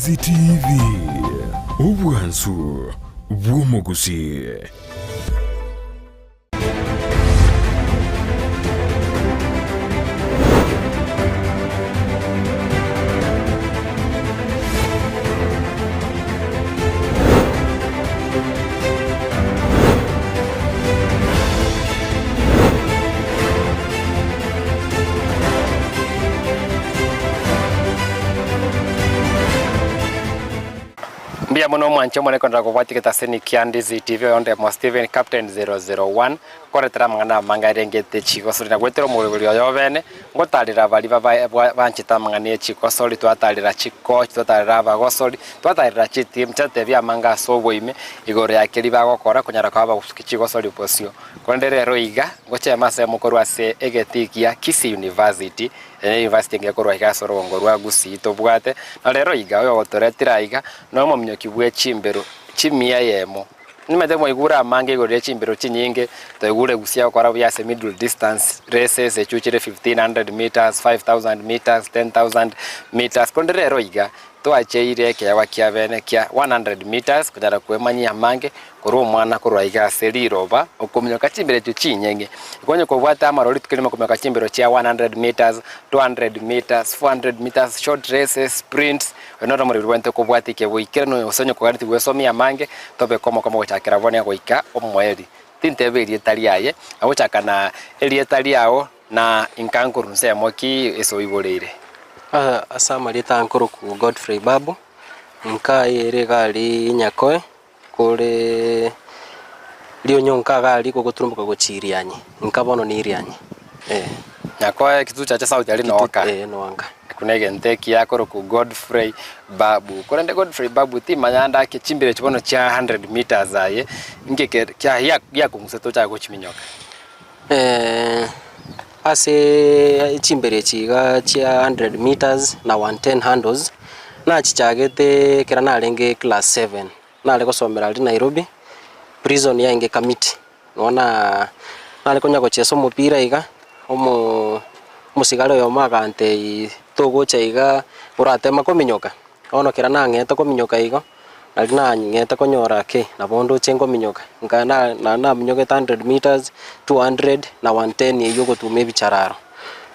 Ndizi TV, obwansu bw'omogusii. Mbuya mono omwanche omone kondora kobwatia egetaseni kia Ndizi TV oyo Ndemo Steven Captain 001 koretera amang'ana amange arengete chigosori na goetera omoroberi oyo obene ngotarera baria babae banchete amang'ana ye chigosori twatarera chicoach twatarera abagosori twatarera chiteam chiatebia amange ase oboime igoro ya keria bagokora konyara koba abagosukia chigosori bosio. Korende rero iga ngochema ase korwa ase egetii gia Kisii University Eye university engiya korwa iga ase orogongo rwa Gusii tobwate, na rero iga oyogotoretera aiga nomominyoki bwe chimbero chimia eyemo. Nimanyete mwaigure amange igoro ye chimbero chinyinge, twaigure Gusii agokora buya ase middle distance races echio chire 1500 metres, 5000 metres, 10000 metres, korende rero iga twacheire ekeegwa kia bene kia 100 metres konyara kwemanyia amange Korwa omwana korwa aiga ase riroba, okominyoka chimbero echio chinyeng'e. Igo onye kobwate amaroro rituko erimo okominyoka chimbero chia 100 metres, 200 metres, 400 metres, short races, sprints, oyo noro omorero obwenerete kobwatia ekegoikeranu gose onye koganetie gwesomia amange, tobeke omokomo gochakera bono goika omoerio. Tinteba erieta riaye, agochaka na erieta riao na inka nkorwa nsemo ki ase oiboreire. Ase amarieta nkorokwa Godfrey Babu, inka ere iga aria Nyakoe. Kore rionyonka iga aria gogoturumboka gochia Irianyi, inka bono ne Irianyi, eh. Nyakoe Kitutu Chache South aria nooka. Eh, noanka. Ekio negento ekiya akorokwa Godfrey Babu. Korende Godfrey Babu timanya ande ake chimbero echi bono chia 100 metres aye, inki ke kia giakong'usete ochake gochiminyoka? Ase chimbero echi iga chia 100 metres na 110 hurdles, nachichagete ekero narenge class seven. Nare gosomera aria Nairobi, prison yaenge Kamiti, nonya na nare konya gochesa omopira iga, omo omosigari oyomo agantebia togocha igaa oratema kominyoka, bono ekero nang'ete kominyoka igo, nari nang'ete konyora ki, nabo ndoche nkominyoka, nka na na naminyogete hundred metres, 200 na 110 eywo ogotuma ebichararo.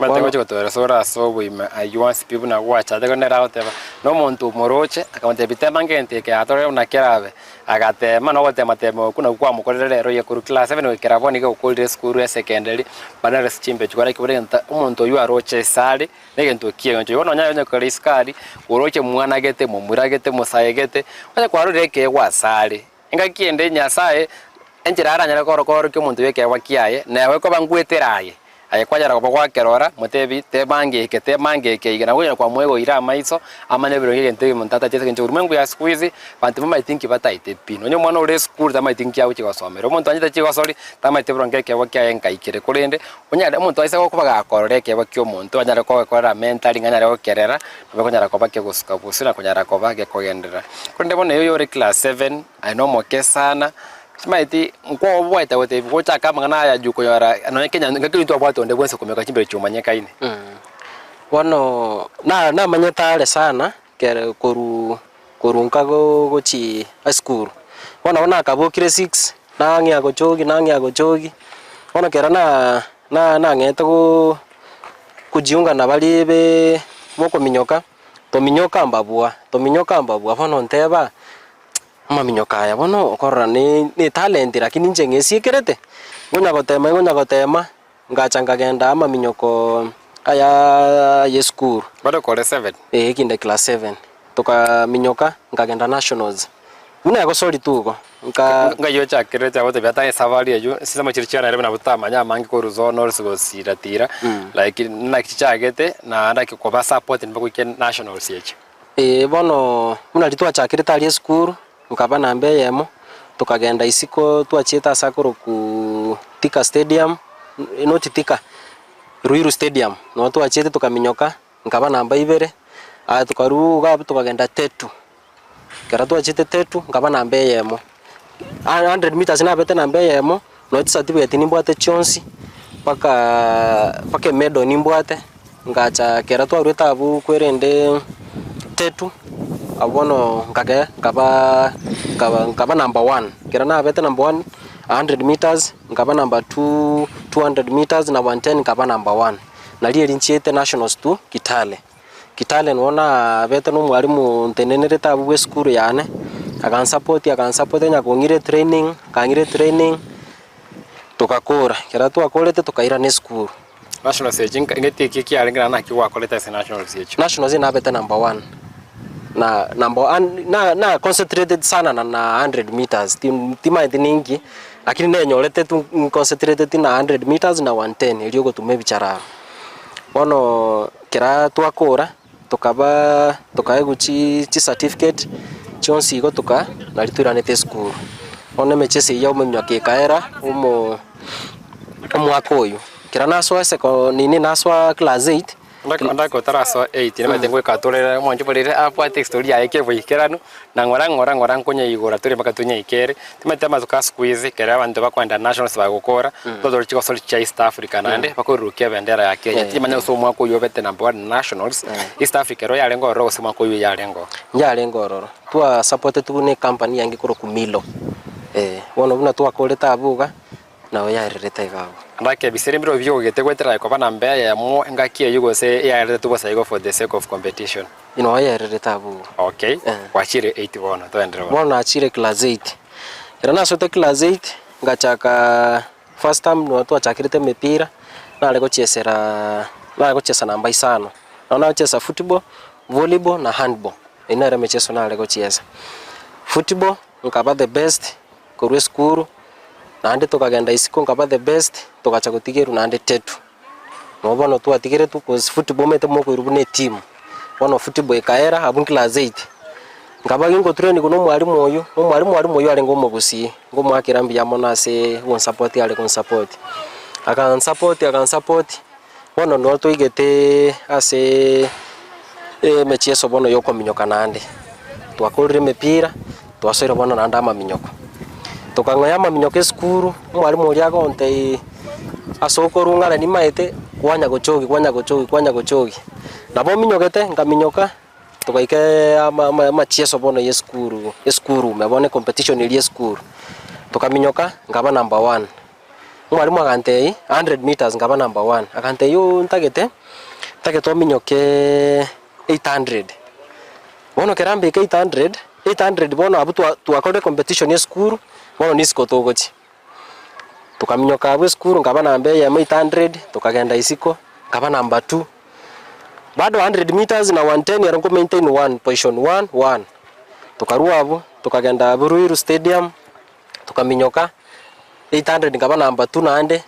Omanyete Bono gochia gotoeresa ore ase oboime aywo onsi pi buna gwachate korende nere agoteba, na omonto omoroche, akamotebia tema ngento eke yatore buna kerabe, agatema na ogotema tema okwo nakwo kwamokorire rero oye korwa class seven goikera bono iga okorire esukuru esecondary, bana ere ase chimbeche kore ekebori egento omonto oywo aroche ase are, na egento ki'engencho. Igo nonya onye kore isiko aria, oroche mwana gete, momura gete, mosae gete, onye kwarorire ekeegwa ase are, Engaki ende Nyasae enchera aranyare koorokia omonto bw'ekeegwa kiaye, newe koba ngwetera aye, aye kwanyara koba gwakerora, motebi, Tema ngeke, tema ngeke iga, nabo onyare kwamoegoire amaiso, amanye ebironge egento eke omonto atache ase eng'encho ulimwengu ya siku hizi, banto mbamaeti nki bataete pi. Nonye omwana ore esukuru tamaeti nki agochia gosomera, omonto anchete chigosori, tamaeti ebironge ekeegwa kiaye nkai kere, korende onyare omonto aise gokoba gakorora ekeegwa kia omonto, anyare kogekorera mentally ng'a anyare gokerera, Nabo ekonyara koba kegosuka bosio na konyara koba gekogenderera. Korende bono oyo ore class seven, aye na omoke sana, chimaeti nkwobwate gotebia gochaka amang'ana aya juu konyora nonya kenya ngaki intwe twabwate onde bwensi okominyoka chimbero chiomanyekaine. Bono na namanyete are sana kere korwa korwa nka go gochi esukuru, bono nabo nakabokire six, nang'ea gochogi nang'ea gochogi, bono ekero na na nang'ete go kujiunga na baria be bokominyoka, tominyoka mbabua, tominyoka mbabua, bono nteba amaminyoka aya bono okorora ne ne etalent lakini inche ng'esiekerete, ngonya gotema ngonya gotema, ngacha nkagenda amaminyoko ayaaa ya esukuru. Bado kore seven? Eeh kinde class seven, tokaminyoka nkagenda nationals, buna egosori tu igo, nka. Ngai ochakerete agotebia ata esafari eywo chinsemo chiria chia Nairobi nabo totamanya amange korwa sono ase gosira tira like naki chichagete naende naki koba support mpaka goika nationals echi. Eeh bono buna riria twachakerete aria esukuru, nkaba namba eyemo, tokagenda isiko twachiete ase akorokwa Thika stadium, not Thika, Ruiru stadium, noo twachiete tokaminyoka. Nkaba namba ibere, aya tokarwa iga abwo tokagenda Tetu. Ekero twachete Tetu, nkaba namba eyemo, a hundred metres nabete namba eyemo, nonya chicertificate nimbwate chionsi, mpakaaa mpaka emedal nimbwate, ngacha ekero twarwete abwo kwerende Tetu. Abwo bono nkage nkaba nkaba nkaba number one. Ekero nabete number one, a hundred meters, nkaba number two, 200 meters na 110 nkaba number one. Nario eri nchiete nationals to Kitale. Kitale noo nabete na omwalimu ntenenerete abwo bwa esukuru yane, agansupport agansupport onya kong'ira etraining, akang'ira etraining, togakora. Ekero twakorete tokairana esukuru. Nationals echi nka ng'eti eki ekiarenge naende naki gwakorete ase nationals echio? Nationals nabete number one, na number one na na concentrated sana na na hundred meters tim timanyeti ninki, lakini nenyorete tu nconcentrated na hundred meters na one ten erio gotuma ebichararo. Bono kera twakora tokaba tokaegwa chi chicertificate chionsi igo toka nari toiranete esukuru. Bono emechieso eyio ya omomiaka ekaera omo omwaka oywo. Ekero nasoa eseko nini nasoa class eight. Ndake otarasoa eight nimanyete ngoika torere omonche borere abwate estory yaye keboikeranu na ng'ora ng'ora ng'ora nkonyeigora tore mpaka tonyeikere. Timanyete amatuko a siku hizi ekero abanto bakoenda nationals bagokora, totore chigosori chia East Africa naende bakoirurukia ebendera ya Kenya. Timanya gose omwaka oyio obete number one nationals, East Africa ero yarenge ororo gose omwaka oyio yarenge oo. Yarenge ororo, twa supportetigwe na ecompany yange ekorokwa Milo, eh, bono buna twakorete abwo iga, nabo yaererete iga abwo. Ndake ebisiri mbirobio biogete goetera koba namba eyemo engaki eyio gose yaeretetwe bosa igo for the sake of competition. Inwe oyererete abwo igo. Okay, Eh. gwachire eight bono, toenderere bono. Bono nachire class eight. Ekero nasoete class eight, ngachaka first term nigo twachakerete emepira, nare gochieseraa nare gochiesa namba isano. Nabo nagochiesa football, volleyball na handball, eyio nere emechieso nare gochiesa. Football, nkaba the best korwa esukuru, naende tokagenda isiko nkaba the best, togacha gotigerwa naende tetu. Nabo bono twatigeretwe cause football omanyete mokoirwa buna etimu, bono football ekaera abwo class eight, nkaba gingotrainigwa na omwalimu oyio, na omwalimu mwalimu oyio arenge omogusii, nkomoakera mbuya mono aseee gonsupport are gonsupport. Agansupport agansupport, bono noo toigeteeee aseee emechieso bono ya okominyoka naende, twakorire emepira, twasoire bono naende amaminyoko. Tokang'oya amaminyoko esukuru, omwalimu oria agontebia ase okorung'ana nimaete, kwanya gochogi kwanya gochogi kwanya gochogi. Nabo minyogete, nkaminyoka, togaika ama ama amachieso bono ya esukuru esukuru ime bono ecompetition eria ya esukuru. Tokaminyoka, nkaba number one. Omwalimu agantebia, hundred meters nkaba number one, agantebia ooh ntagete, ntagete ominyokeeee eight hundred. Bono ekero ambeka eight hundred, eight hundred bono abwo twa twakorire competition esukuru, bono nisiko togochia. Tokaminyoka abwo esukuru nkaba namba eyemo eight hundred, tokagenda isiko, nkaba namba two. Bado hundred meters na one ten ero nko maintain one position one, one. Tokarwa abwo, tokagenda abwo Ruiru stadium, tokaminyoka, eight hundred nkaba namba two naende,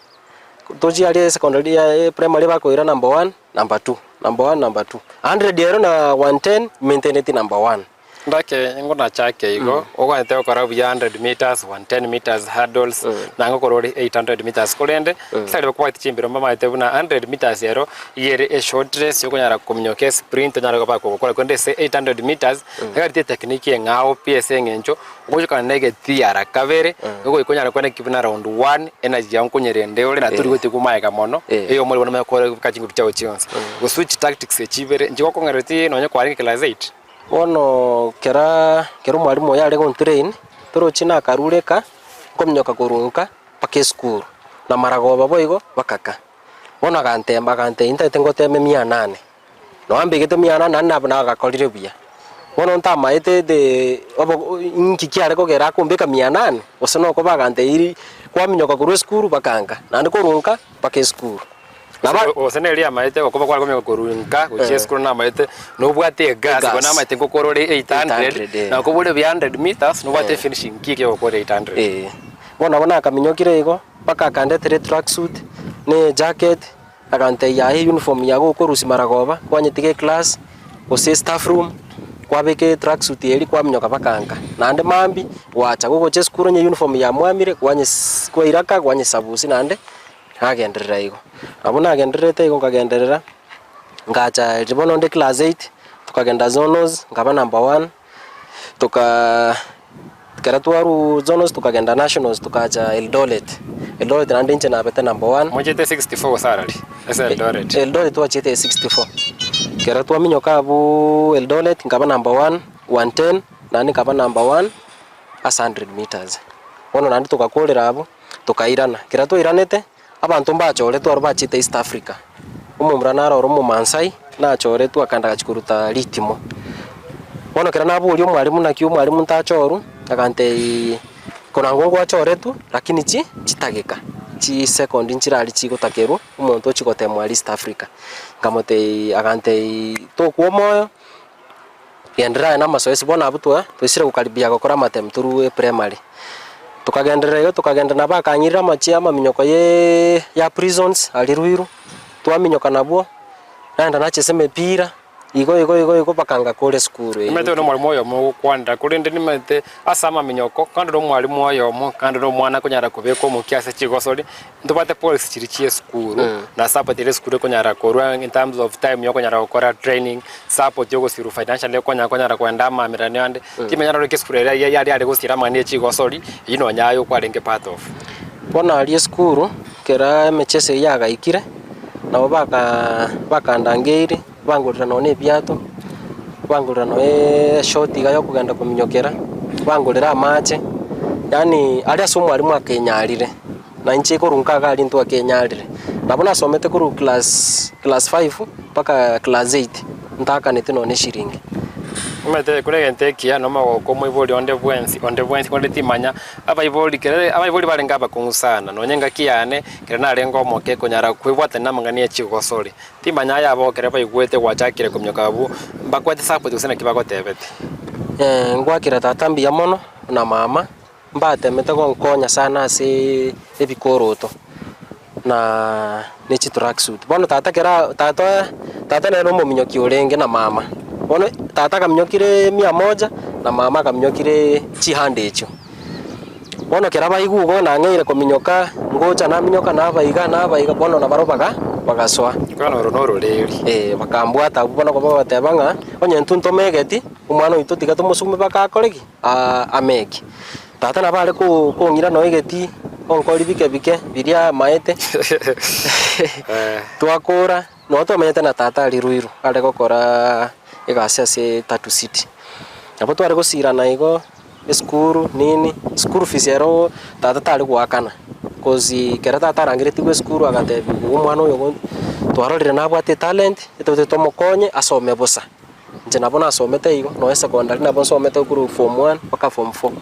tochia aria esecondary ya primary bakoira number one. Number two, number one, number two. Hundred ero na one ten maintaineti number one. Ndake ingo nachake igo, ogwenerete gokora buya hundred meters, one ten meters hurdles, na ngokora ore eight hundred meters korende, chisare bakobwati chimbero mbamaete buna hundred meters ero, iga ere eshort race okonyara kominyoka esprint onyare koba kogokora korende ase eight hundred meters, egari technique eng'ao pi ase eng'encho, Ogochokana na egetiara kabere, ogoika onyare kwana ki buna round one, energy yao nkonyerende ore na tori gotigwa magega mono, eyomo ore bono omanye kore beka chinguru chiao chionsi. Go switch tactics echi ibere, nchigokong'ereretie nonye kwarenge class eight. Bono kera kera omwalimu oyo are gontrain, torochi nakarure eka, nkominyoka korwa nka mpaka esukuru, na maragoba boigo bakaka. Bono agantema agantebia ntagete ngoteme mia nane. Noambegete mia nane naende nabo nagakorire buya. Bono ntamaete the obo inki kiare kogera akombeka mia nane, gose nokoba agantebia kwaminyoka korwa esukuru mpaka nka, naende korwa nka mpaka esukuru. Nabo Gose neri amaete gokoba kware kominyoka korwa nka gochia esukuru namaete nobwate egasi Egasi. bono namaete ngokora ore 800 800, eh. na okobore buya 100 meters nobwate efinishing ki ekegokora 800. Eh, bono nabo nakaminyokire igo, mpaka akandetera etracksuit, na ejacket. Agantebia, Aye eyuniform yago okorusia maragoba, kwanyetiga eclass, gose estaff room, kwabeka etracksuit eria kwaminyoka mpaka nka. Naende mambia, gwacha gogocha esukuru onye eyuniform yamwamire, kwanyes kwairaka kwanyesabusia naende, nagenderera igo. Nabo nagendererete igo nkagenderera, ngacha riria bono onde class eight, tokagenda zonals, nkaba number one, tokaa. Ekero twarwa zonals tokagenda nationals tokacha Eldoret. Eldoret naende inche nabete number one. Mochete 64 gose arari ase Eldoret? Eldoret twachete 64. Ekero twaminyoka abwooo Eldoret nkaba number one, 110 naende nkaba number one ase 100 metres. Bono naende togakorera abwo, tokairana. Ekero twairanete, abanto mbachoretwe aro bachete East Africa, omomura naro ore omomaasai, nachoretwe akaenda agachia koruta ritimo. Bono ekero naboria omwalimu naki omwalimu ntachorwa, agantebiaa korang'o ngwachoretwe lakini chi chitageka, chisekondi nchirari chigotakerwa omonto ochia gotemwa aria East Africa. Nkamotebia agantebia tokwa omoyo, genderera aye na amasoesi bono abwo twa twaisire gokaribia gokora amatemu torue eprimary. Tokagenderera igo tokagenderera nabo akang'irera amachie amaminyoko yeeee ya prisons aria Ruiru, twaminyoka nabwo, naenda nachesa emepira. Igo igo igo igo mpaka ngakora esukuru eyio. Nimanyete ore nomwalimu oyomo ogokwanera, korende nimanyete ase amaminyoko, kande ore omwalimu oyomo, kande ore omwana akonyara kobeka omokia ase chigosori, ntobwate policy chiria chia esukuru, na support eria esukuru ekonyara korwa in terms of time ya okonyara gokora training, support ya ogosirwa financially okonyara konyara koenda amamererano ande, timanya naro eke esukuru eria yari yare gosira amang'ana ya chigosori, eyio nonya aye okwarenge part of. Bono aria esukuru, kera emecheso eyio yagaikire, nabo baka bakandangeirie. Bangorera nonya ebiato, bangorera nonya eshoti iga yokogenda kominyokera, bangorera amache, yaani aria ase omwalimu akenyarire, na inche korwa nka iga aria intwe akenyarire. Nabo nasomete korwa class class five mpaka class eight, ntakaneti nonya eshiringi. Omanyete kore egento ekiya na omogoko omoibori onde bwensi onde bwensi korende timanya abaibori kere abaibori barenge abakong'u sana nonye engaki yane ekero narenge omoke konyara kwebwatania na amang'ana ya chigosori. Timanya aya abwo ekero baigwete gwachakire kominyoka abwo, mbakwete support gose naki bagotebete. Ngwakera tata mbuya mono na mama, mbatemete gonkonya sana ase ebikoroto na ne chitracksuit. Bono tata kera tata tata nere omominyoki orenge na mama, bono tata akaminyokire mia moja na mama akaminyokire chihand echio. Bono ekero baigwa igo nang'eire kominyoka, ngocha naminyoka naba iga naba iga, bono nabarobwo baga bagasoa. Bono oro nororeri. Ee, bakambwata abwo bono bagateba ng'a onye intwe ntomegeti, omwana oito tiga tomosume mpaka akore ki? Ameki. Tata nabo are ko kong'ira nonya egeti, onkori bike bike biria amaete, twakora, nonya twamenyete na tata aria Ruiru, are gokora egasi ase Tatu City. Nabo tware gosirana igo. Esukuru nini, school fees ero tata tare goakana, cause ekero tata arangeretigwe esukuru agatebiwa omwana oyo go twarorire nabwate etalent, etobete tomokonye asome bosa. Inche nabo nasomete igo, nonya esekondari nabo nsomete korwa form one mpaka form four,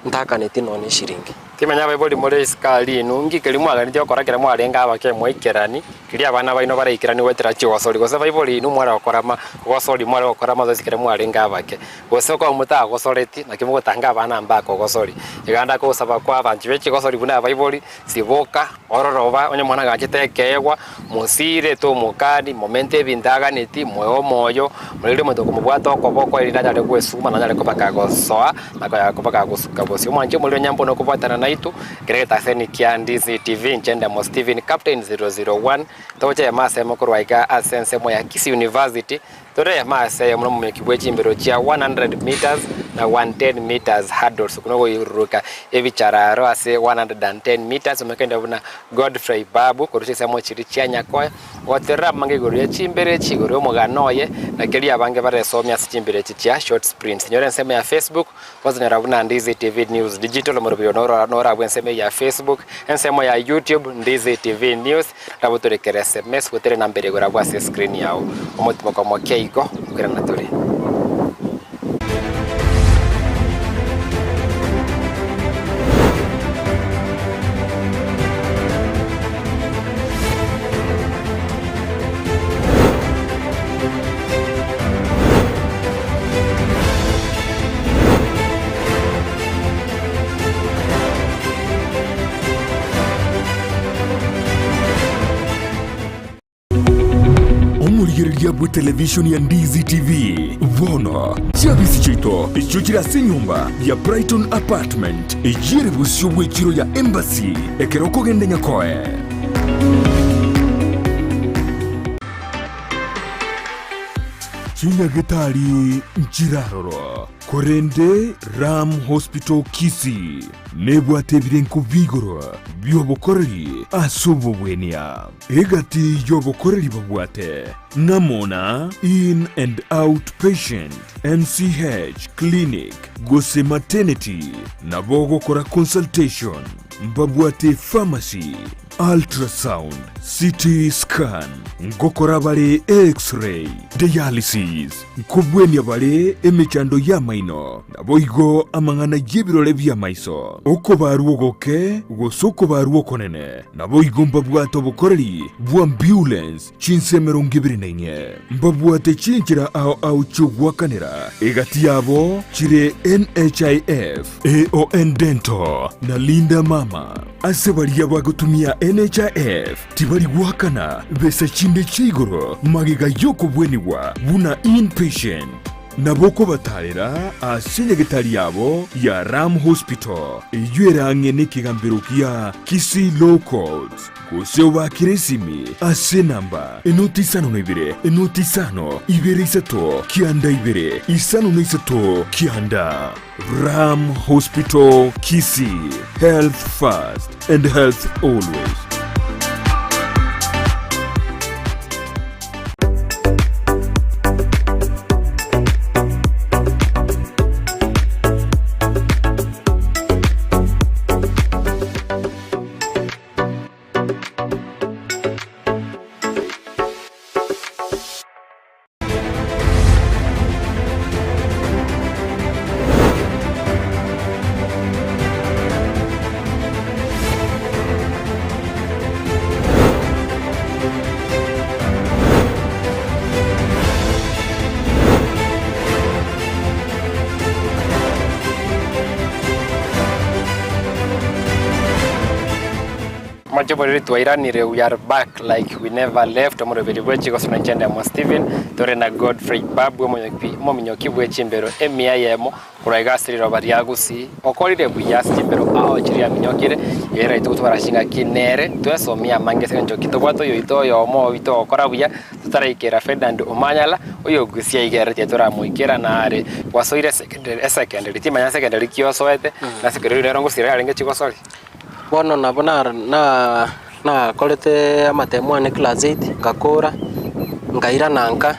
ntakaneti nonya eshiringi. Timanya abaibori more isiko aria inwe, nki keria mwaganetie gokora ekero mwarenge abake mwaikerani, keria abana baino baraikeranie goetera chigosori, gose abaibori inwe mware gokora ama gosori mware gokora amazoezi ekero mwarenge abake. Gose okoba motagosoreti, naki mogotanga abana mbakogosori. Iga ndakogosaba kwa abanchi be chigosori buna abaibori, siboka, ororoba, onye omwana agachete ekeegwa, mosire, tomokani, momente ebinto aganeti, moe omoyo, morende omonto okomobwata okoboko erinde anyare gwesuma na anyare koba kagosoa na konya koba kagosuka bosio. Omwanchi omoriri onye mbuna okobwatana naitwe, ekero egetaseni kia Ndizi TV, inche Ndemo Stephen, Captain 001, togocha ime asemo korwa iga ase ensemo ya Kisii University, Tore ase eyemo nomominyoki bwe chimbero chia 100 metres na 110 metres hurdles, okwo nogoiruruka ebichararo ase 110 metres, omekende buna Godfrey Babu korwa chinsemo chiria chia Nyakoe, goterera amang'ana igoro ye chimbero echi igoro y'omogano oye, na keria abange baresomie ase chimbero echi chia short sprints. Nyora ensemo ya Facebook, gosonyora buna Ndizi TV News Digital, omorobio oyo norabwo ensemo eye ya Facebook, ensemo ya YouTube, Ndizi TV News. Rabotorekere sms gotere enamba ere igoro abwo ase escreen yao. Omotimoko omoke igo nkoirana tore. Omorigereria bw'etelevishoni ya Ndizi TV bono chiabisi chiaito echio chire ase enyomba ya Brighton Apartment eyio ere bosio bw'echiro ya Embassy ekero okogenda Nyakoe. Chinyagetari nchiraroro, korende Ram Hospital Kisii nebwate ebirenko bi'igoro bi'obokoreri ase obobwenia. Egati y'obokoreri babwate ng'amo na In and Out Patient, MCH Clinic gose Maternity, nabo ogokora consultation, mbabwate pharmacy, Ultrasound, CT scan, ngokora bare X-ray, dialysis, nkobwenia bare emechando y'amaino, naboigo amang'ana y'ebirore bi'amaiso, okobarwa ogoke gose okobarwa okonene, naboigo mbabwate obokoreri bw'ambulance chinse 24. Mbabwate chinchera ao ao chi'ogoakanera, egati yabo chire NHIF, AON Dental, na Linda Mama. Ase baria bagotumia NHIF tibari goakana besa chinde chia igoro magega y'okobwenigwa buna inpatient. Nabo okobatarera ase enyagetari yabo ya Ram Hospital eyio ere ang'e nekegambero gia Kisii Law Courts gose obaakere esimi ase enamba enoti isano na ibere enoti isano ibere isato kianda ibere isano na isato kianda. Ram Hospital Kisii, health first and health always. Moche boriri twairanire we are back like we never left omoroberi bwe chigoso na inche Ndemo Stephen tore na Godfrey Babu omonyoki omominyoki bwe chimbero emia eyemo korwa iga ase riroba ria Gusii okorire buya ase chimbero ao chiria aminyokire ere naintwe gotwara chingaki nere twesomie amange ase eng'encho ki tobwate oyoito oyomo oito ogokora buya totaraikera Ferdinand Omanyala oyo Gusii aigerete tiatoramoikera nare gwasoire esekenderi esekenderi timanya secondary ki osoete na secondary rero ngosira yarenge chigosori. Bono nabo nakorete amatemo ane class eight, ngakora, nkairana nka,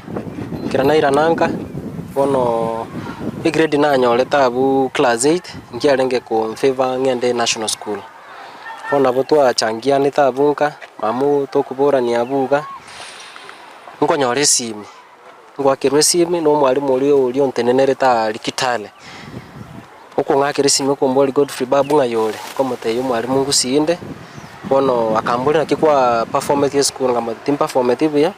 ekero nairana nka, bono egrade nanyorete abwo class eight, nkiarenge konfavour ng'ende national school. Bono nabo twachangianete abwo nka, mama tokoborania abwo iga, nkonyora esimi, ngoakerwa esimi na omwalimu oria oria ontenenerete aaria Kitale. Okong'akera esimi okomboria Godfrey babu ng'ai ore? Nkomotebia omwalimu ngusii inde, bono akamboria naki kwa performeti esukuru nkamotebia timperformeti buya,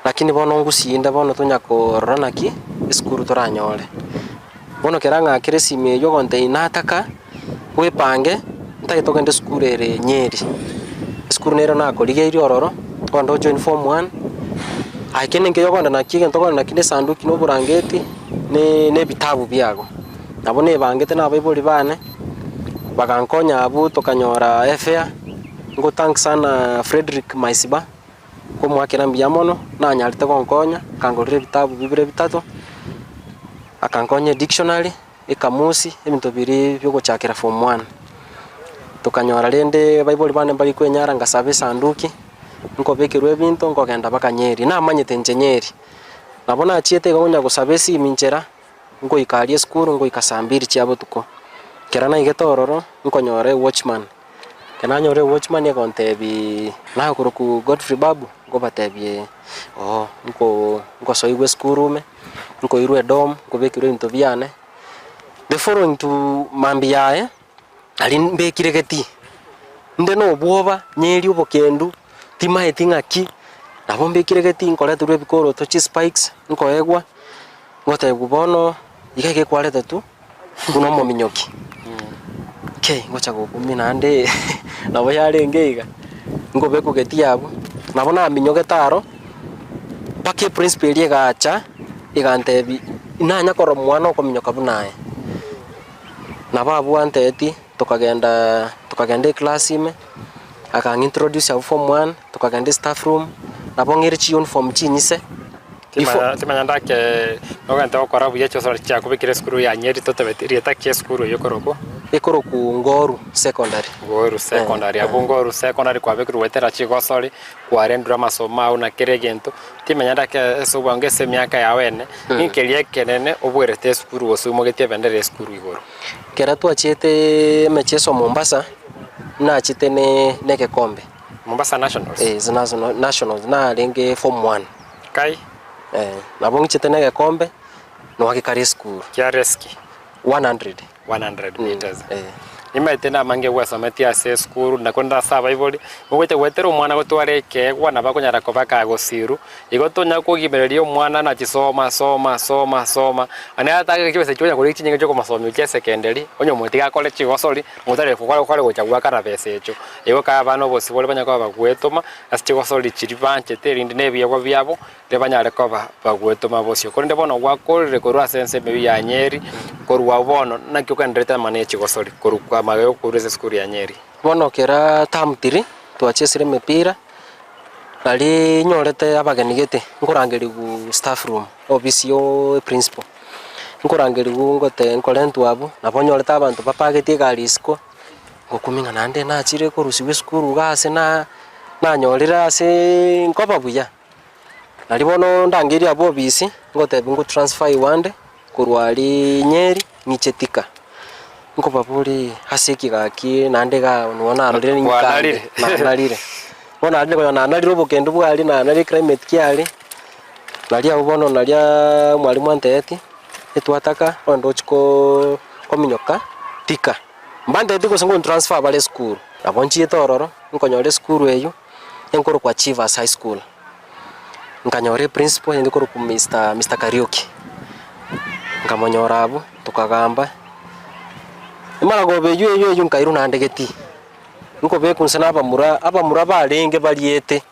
lakini bono ngusii inde bono tonya korora naki esukuru toranyore. Bono ekero ang'akire esimi eywo ogontebia nataka bwepange ntagete ogende esukuru ere Nyeri, esukuru nere nakorigeirie ororo, ogende o join form one, aye kende nkeiyo okogenda nakio egento okogenda nakio na esanduki na oborangeti. ne nebitabu biago. Nabo nebangete na abaibori bane, bagankonya abwo tokanyora efare, ngo thank sana Fredrick Maisiba, nkomoakera mbuya mono, nanyarete gonkonya, akangorera ebitabu bibere bitato, akankonya edictionary, ekamusi, ebinto biria biogochakera form one. Tokanyora rende abaibori bane mbari kwenyara ngasaba esanduki, nkobekerwa ebinto nkogenda mpaka Nyeri, namanyete inche Nyeri. Nabo nachiete iga konya gosaba esimi nchera, nkoika aria esukuru ngoika saa mbiri chia botuko. Ekero naigete ororo, nkonyora ewatchman, ekero nanyora ewatchman egontebiiii nakorokwa Godfrey Babu, nkobatebia ee, oo nko nkosoigwa esukuru ime, nkoirwa edom, nkobekerwa ebinto biane. The following to mambia yaye, aria mbekire getii, inde na obwoba, nyerie obokendu, timaeti ng'aki, nabo mbekire getii nkoreterwa ebikoroto chispikes, nkoegwa, ngotebiwa bono iga iga ekwarete tu, buna omominyoki. Kei, ngocha gokumia naende nabo yarenge iga, nkobekwa getii abwo, nabo naminyogete aro, mpaka eprinciple eria egacha, egantebia, nanya korora omwana okominyoka buna aye. Nabo abwo antebetie, tokagenda tokagenda eclass ime, akang'introduce abwo form one, tokagenda estaff room, nabo ng'ire chiuniform chinyise. Timanya timanya ndake nogente gokora buya chiosore chiakobekire esukuru ya Nyeri totebeti rieta ki esukuru eywo ekorokwa? Ekorokwa Ngoru Secondary. Ngoru Secondary, abwo Ngoru Secondary kwabekirwe goetera chigosori, kwarendire amasomo ao na kera egento, timanya ndake ase obwango ase emiaka yao ene, ninki keria ekenene obwerete esukuru gose oimogetie ebendera ya esukuru igoro? Ekero twachiete emecheso Mombasa, nachete ne na egekombe. Mombasa Nationals? Eh, Nationals, narenge form one. Kai? Eh, nabo ng'ichete na egekombe, noagekare esukuru. Kia reski? 100. 100 meters. Eh. Nimaete namange gwesometie ase esukuru na korende ase abaibori, mogocha goetera omwana gotwara ekeegwa nabo akonyara koba kagosiru, igo tonya kogimereria omwana nachi soma soma soma soma, naende atake chibesa chionya korigia chinyinga chiokomosomia gochia esekenderi, onye omotiga akore chigosori, motari kore gocha goakana besa echio. Igo kae abana obosibore banyare koba bagoetoma ase chigosori chiria banchete erinde na ebiegwa biabo riria banyare koba bagwetoma bosio. Korende bono gwakorire korwa ase ensemo eyio ya Nyeri, korwa abwo bono naki ogendererete amang'ana ye chigosori korwa kwa magega okorwa ase esukuru ya Nyeri? Bono kera term three twachesire emepira, naria nyorete abageni gete, nkorangerigwa staff room, ofisi ya eprinciple, nkorangerigwa ngote nkorentwa abwo, nabo nyorete abanto bapagetie egari isiko, ngokumia ng'a naende nachire korusiwa esukuru iga ase na nanyorire aseee nkoba buya. Nario bono ndangerie abwo obisi, ngotebiwa ngo transfer iwande korwa aria Nyeri ng'iche Thika. Nkobaboria ase eki gaki naende igaa nigo narorire Kwanarire. nanarire. Bono narire konya nanarire obokendo bwa aria nanarire eclimate kia aria, nario abwo bono nariaa omwalimu antebetie, etwataka onde ochie koo kominyoka Thika. Mbantebetie gose ngo transfer bare esukuru, nabo nchiete ororo, nkonyora esukuru eywo. enkorokwa Chivas High School, nkanyora eprinciple yarenge korokwa Mister Mister Kariuki, nkamonyora abwo tokagamba, emaragoba eywo eywo eywo nkairwa naende getii, nkobekwa inse na abamura, abamura barenge bariete,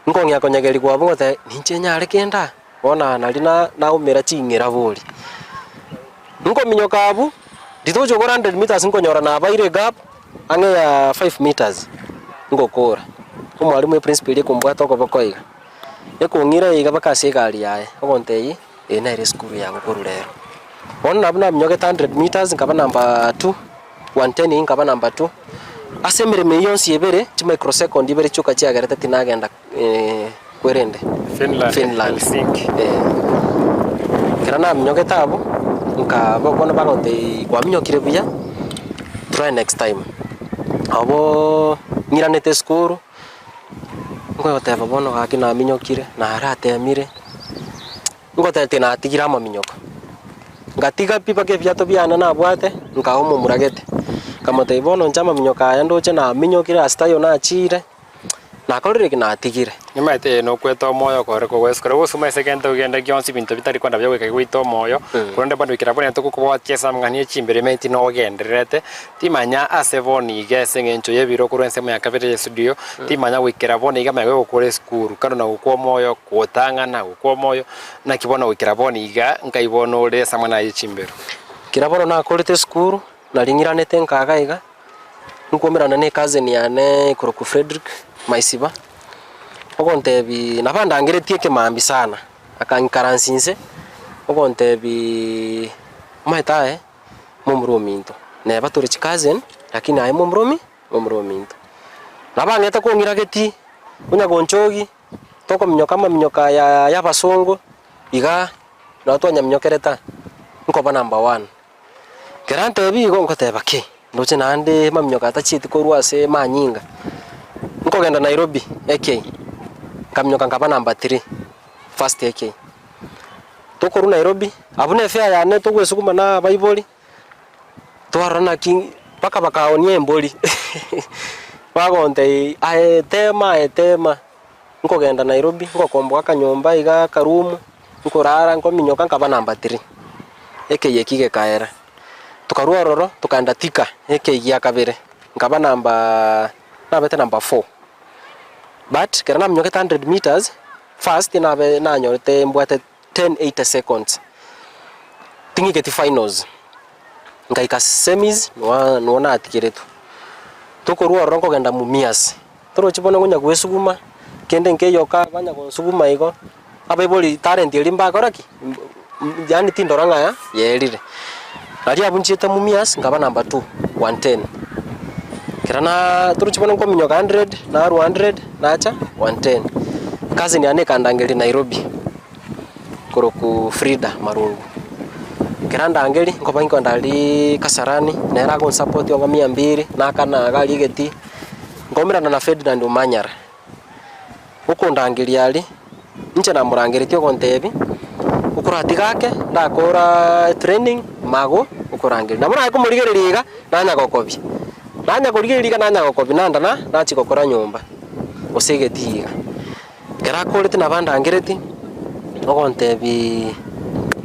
nkong'ea konyegerigwa abwo ngoteba ninche nyare kende aa, bono naria na naumera ching'ira bori. Nkominyoka abwo, ritoche okora hundred meters nkonyora nabaire egap ang'e ya five meters, ngokora. Omwalimu eprinciple eria ekombwata okoboko iga, ekong'ira iga mpaka ase egari yaye, ogontebia eye nere esukuru yago korwa rero. Bono nabwo naminyogete hundred meters nkaba number two, one ten eywo nkaba number two, ase emeremo eywo yonsi ebere, chimicrosecond ibere chioka chiagerete tinagenda. Kwerende Finland, Finland. Helsinki. Eh. Ekero naminyogete abwo, nkaba bono bagontebia kwaminyokire buya, try next time. Aboo ng'iranete esukuru, nkogoteba bono gaki naminyokire, naratemire, ngoteba tinatigire amaminyoko. Ngatiga pi mpaka ebiato biane nabwate, nkaa omomura gete, nkamotebia bono inche amaminyoko aya ndoche naminyokire ase taiyo nachire. Nakorire ki? Natigire. Nimaete eye nokweta omoyo kore kogwesukera gosuma ase egento kende gionsi ebinto bitari kwenda buya goika goita omoyo, korende bono goikera buna togokobwatia ase amang'ana ye chimbere emeti nogendererete, timanya ase bono iga ase eng'encho y'ebiro korwa ensemo ya kabere y'estudio, timanya goikera bono iga amaiga yogokora esukuru kando na gokwa omoyo, gotang'ana, gokwa omoyo, naki bono goikera bono iga nkai bono ore ase amang'ana aya ye chimbero. Kera bono nakorete esukuru, nari ng'iranete nkaga iga. Nkomerana ne cousin yane ekorokwa Fredrick Maisiba, ogontebi nabo andangeretie ekemambia sana, akang'ikaransia inse, ogontebiiii omanyete aye momura ominto, neba tore chicousin lakini aye momura omi momura ominto. Nabo ang'ete kong'ira getii, konya gonchogi, tokominyoka amaminyoka aya ya abasongo, igaa nabo twanyaminyokerete aa, nkoba number one. Ekero antebia igo, ngoteba ki, ndoche naende maminyoka atachieti korwa ase manyinga, nkogenda Nairobi AK, nkaminyoka nkaba number three, first AK. Tokorwa Nairobi, abwo na efare yane togwesuguma na abaibori, twarora naki mpaka bakaonia embori, bagontebia aye tema aye tema, nkogenda Nairobi, ngokomboa akanyomba iga akaroom, nkorara nkominyoka nkaba number three. Ekeyia eki gekaera. Tokarua ororo tokaenda Thika ekeyia gia kabere, nkaba number nabete number four. But ekero naminyokete hundred meters, first nabe nanyorete mbwate 10:80 seconds, ting'iketi finals, nkaika semis noa noa natigeretwe. Tokorwa ororo nkogenda Mumias, torochi bono konya gwesuguma, kende nkeiyo ka banya gonsuguma igo. Abaibori talent eria mbakora ki? Yaani tindora ng'a yaerire. Aria abwo nchiete Mumias nkaba number two, one ten. Ekero na torochi bono nkominyoka hundred, narwa hundred, nacha one ten. Ecousin yane ekandangeria Nairobi, korokwa Frida Marungu. Ekero andangeria, nkoba nkoenda aria Kasarani, nere agonsupport ong'a mia mbiri, nakana iga aria egetii, nkaumerana na Ferdinand Omanyara. Okondangeria aria, inche namorangeretie ogontebia, okoratiga ake, ndakora training, mago okorangeria. Nabo naye komorigereria iga, nanya gokobia, nanya korigereria iga nanya gokobia nanda na nachia gokora nyomba, gose egetii iga. Ekero akorete nabo andangeretie, ogontebiiii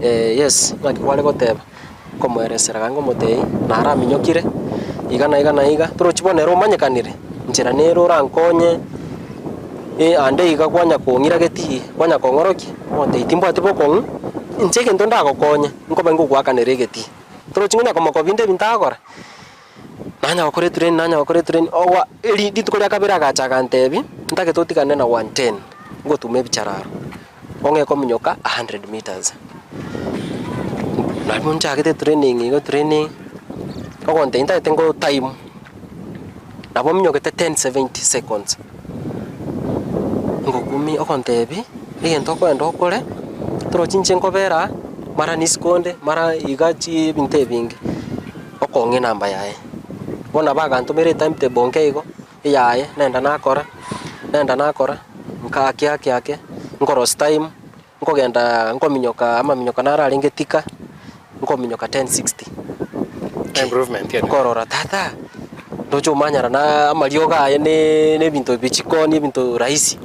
yes naki kware goteba. Nkomoeresera gaki ngomotebia, naraminyokire, iga na iga na iga, torochi bono ere omanyekanire, nchera nere orankonye, ande iga kwanya kong'ira getii, kwanya kong'orokia, ogontebia timbwati bokong'u, inche egento ndagokonye, nkobe ngogoakanera egetii. Torochi ngonya komokoba binde ebi ntagokora, nanya gokora etrain nanya gokora etrain, ogoa eri rituko ria kabere agacha agantebia, ntagete otigane na one ten, ngotuma ebichararo. Ong'e kominyoka a hundred metres. Nario nchagete training igo training, ogontebia ntagete ngo time, nabo minyokete 10:70 seconds. Ngokumia ogontebia, egento okogenda okore, torochi inche nkobera aa, mara nisiko onde, mara iga chi ebinto ebinge, okong'a enamba yaye. Bono nabo agantomera etimetable nke igo. Eyaye nenda nakora, nenda nakora, nka ake ake ake, nkorosia time, nkogendaa nkominyoka amaminyoka naro arenge thika, nkominyoka 10:60. Improvement ere. Nkorora tata, ndoche omanyara na amariogo aye ne na ebinto bie chikoni ebinto rahisi.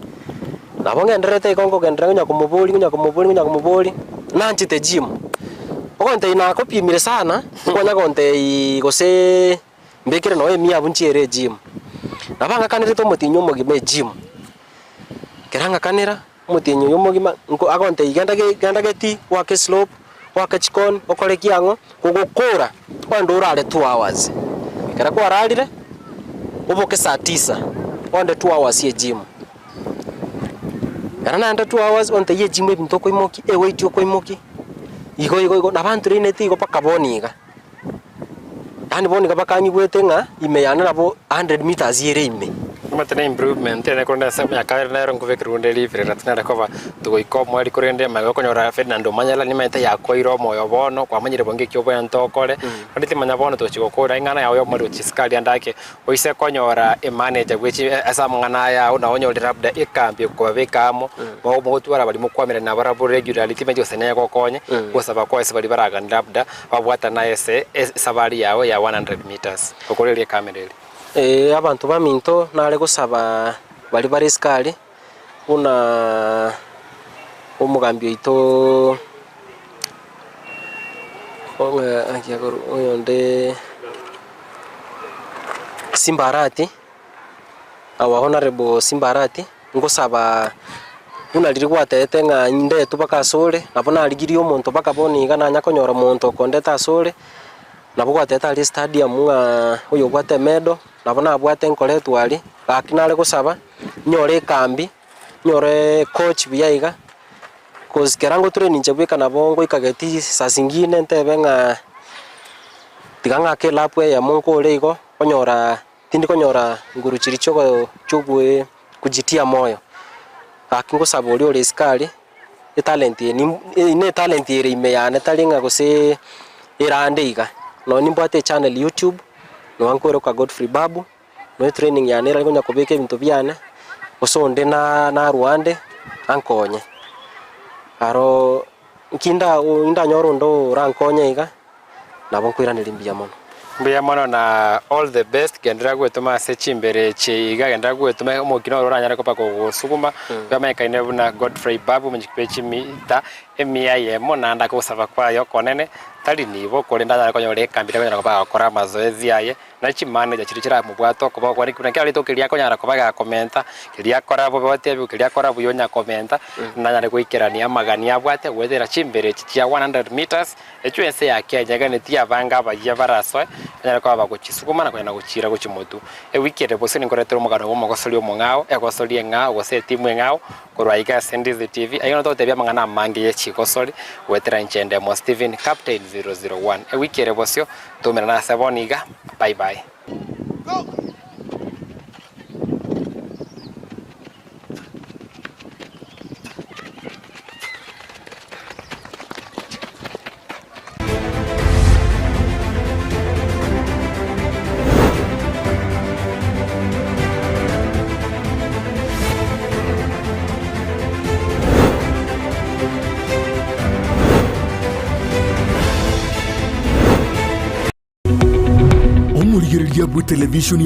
Nabo ng'endererete igo nkogenderera ngonya komoboria ngonya komoboria ngonya komoboria, nanchete gym, ogontebia nakopimire sana, nkonya gontebia gose. Mbekere nonya emia abwo nchiere egym. Nabo ang'akanerete omotienyi omogima egym. Ekero ang'akanera, omotienyi oyio omogima, nko agontebia genda ge genda getii, oake eslope, oake chikoni, okore ki ang'o, kogokora, ogende orare two hours. Ekero kwararire, oboke saa tisa, ogende two hours ya egym. Ekero naenda two hours, ontebie egym ebinto okoimokia, eweight okoimokia, igo igo igo, nabo antrainete igo mpaka bono iga. Yaani bono iga bakanyigwete ng'a ime yane nabo hundred metres ere ime. Omanyete ne improvement ere korende ase emiaka ere nero nkobekerwa onde riberera tinyare koba togoika omoerio korende magega okonyora Ferdinand Omanyala nimanyete yakoeire omoyo bono kwamanyire bwango eki obwenerete okore korende timanya bono togochia gokora eng'ana yago ya omoerio gochia isiko aria ande ake Oise konyora emanager bwe chi ase amang'ana aya ao nao onyore labda ekambi ekobabeka amo, mogotwara baria mokwamerana nabarabwo regularly timanyeti gose negokonye, gosaba kwaye ase baria baragane labda babwatane aye ase esabari yao ya 100 metres okoreria ekamera eria. Ee, abanto baminto nare gosaba baria bare isiko aria, buna omogambi oito oyonde. Simba Arati, our honourable Simba Arati, ngosaba buna riria gwatebete ng'a ndetwe mpaka asore, nabo narigirie omonto mpaka bono iga nanya konyora omonto okondeta asore, nabo gwatebete aria estadium ng'a oyobwate emedo, nabo nabwate nkoretwa aria, gaki nare gosaba, nyore ekambi, nyore coach buya iga, cause kera ngotrain inche bweka nabo ngoika geti saa zingine ntebe ng'a tiga ng'ake elap eyemo nkore igo, onyora tindi konyora nguru chiria chiogo chiogoe kujitia moyo. Gaki ngosaba oria ore isiko aria, etalent eye nim ne etalent ere ime yane tari ng'a gose erande iga. Nonye nimbwate echannel youtube, nonya nkweroka Godfrey Babu. Nonya etraining yane erare konya kobeka ebinto biane, gose onde na narwa ande ankonye. Aro nki nda ndanyore onde orankonye iga, nabo nkoiraneria mbuya mono. Mbuya mono na all the best, genderera gwetoma ase chimbere echi iga, genderera gwetoma omokina oro oranyare koba kogosuguma, bamanyekaine buna Godfrey Babu omonyekipe chimita emia eyemo naende akogosaba kwaye okonene. Tari nibo, korende anyare konyora ekambi eria akonyara koba agokora amazoezi aye, na chimanager chiria chiramobwate okoba okwane ki buna kera rituko keria akonyara koba gakomenta, keria akora bobe otebiwe, keria akora buya onya komenta, nanyare goikerania amagani abwate goetera chimbero echi chia 100 metres, echio ense ya Kenya eganetie abange abayia barasoe, banyare koba bagochisuguma na konyara gochiira gochia motwe. Ewiki ere bosio ninkoretere omogano bwa omogosori omong'ao, egosori eng'ao gose etimu eng'ao, Korwa aiga ase Ndizi TV, aiga notogotebia amang'ana amange ye chigosori goetera inche Ndemo Stephen, Captain 001. Ewiki ere bosio, toumerane ase bono iga. Bye bye. Omorigereria bw'etelevishoni.